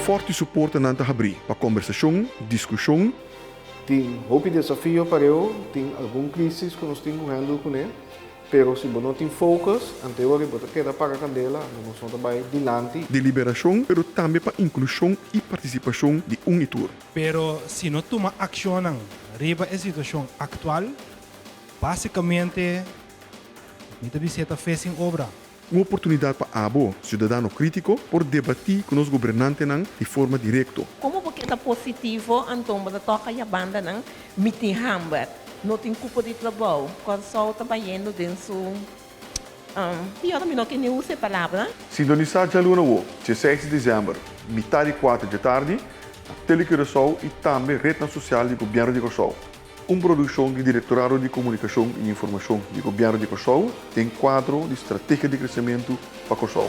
Fòrti su portanan ta habrí pa kòmbersashon, diskushon. Tin hopi desafio pareu, tin algun crisis cu nos tin cu handle cune, pero si bo no tin focus, ante ora bo ta keda paga candela, anto nos no ta bay dilanti. Deliberashon, pero tambe pa inklushon i partisipashon di un i tur. Pero si no tuma akshonnan riba e situashon aktual, básikamente mi ta bis'é ta fe sin obra. Un oportunidat pa abo, siudadano krítiko, por debatí ku nos gobernantenan di forma direkto. Komo bo keda positivo anto bo ta toka ya bandanan, mi tin hamber, no tin kupo di trabou, Kòrsou ta bayendo den su pior, mi no ke ni usa e palabra. Sintonisá djaluna awo, dieseis di desèmber, mitá di kuater dje tardi, na Telecuraçao i tambe retnan sosial di Gobièrnu di Kòrsou. Un produkshon di Direktorado di Komunikashon i Informashon di Gobièrnu di Kòrsou den kuadro di Strategia di Kresementu pa Kòrsou.